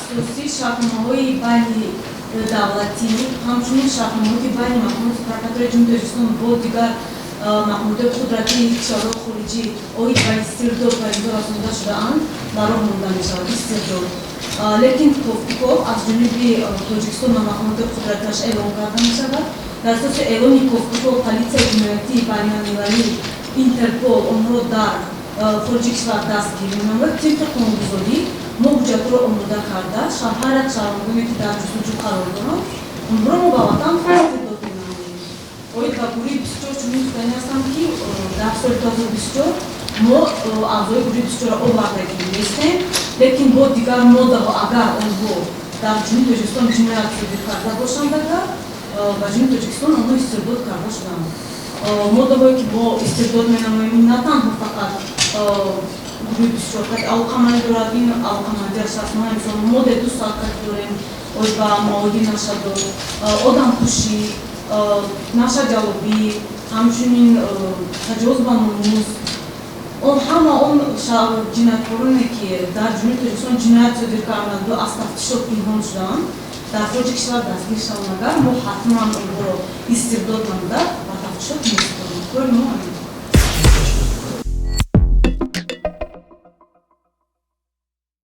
Асоси шартномаҳои байни давлатӣ, ҳамчунин шартномаҳое, ки байни мақомоти прокуратураи Ҷумҳурии Тоҷикистон бо дигар мақомоти қудратии кишварҳои хориҷӣ оид ба истирдод ба имзо расонида шудаанд, ба роҳ монда мешавад истирдод. Лекин кофтуков аз ҷониби Тоҷикистон ба мақомоти қудратиаш эълон карда мешавад. Дар асоси эълони кофтуков, политсияи ҷиноятии байналмилалӣ, Интерпол онҳоро дар хориҷи кишвар дастгир менамояд. Тибқи қонунгузорӣ мо ҳуҷҷатҳоро омода карда, ҳар як шаҳрвандоне, ки дар ҷустуҷӯ қарор доранд, онҳоро мо ба ватан истирдод менамоем. Оид ба гурӯҳи 24 чунин гуфтанӣ ҳастам, ки дар соли 2024 мо аъзои гурӯҳи 24-ро овардагӣ нестем, лекин бо дигар моддаҳо, агар онҳо дар Ҷумҳурии Тоҷикистон ҷиноят содир карда бошанд, агар ба Ҷумҳурии Тоҷикистон онҳо истирдод карда шуданд. Моддаҳое, ки мо истирдод менамоем, на танҳо фақат гурӯҳи 24 қати алоқамандӣ дорад, ин алоқамандиаш аст. Мо, мисол, моддаи 200 қати дорем оид ба маводи нашадор, одамкушӣ, нашаҷалобӣ, ҳамчунин таҷовуз ба номус. Он ҳама он ҷинояткороне, ки дар Ҷумҳурии Тоҷикистон ҷиноят содир карданду аз тафтишот пинҳон шудаанд, дар хориҷи кишвар дастгир шаванд агар, мо ҳатман онҳоро истирдод намуда, ба тафтишот месупорем. Кори мо ҳамин.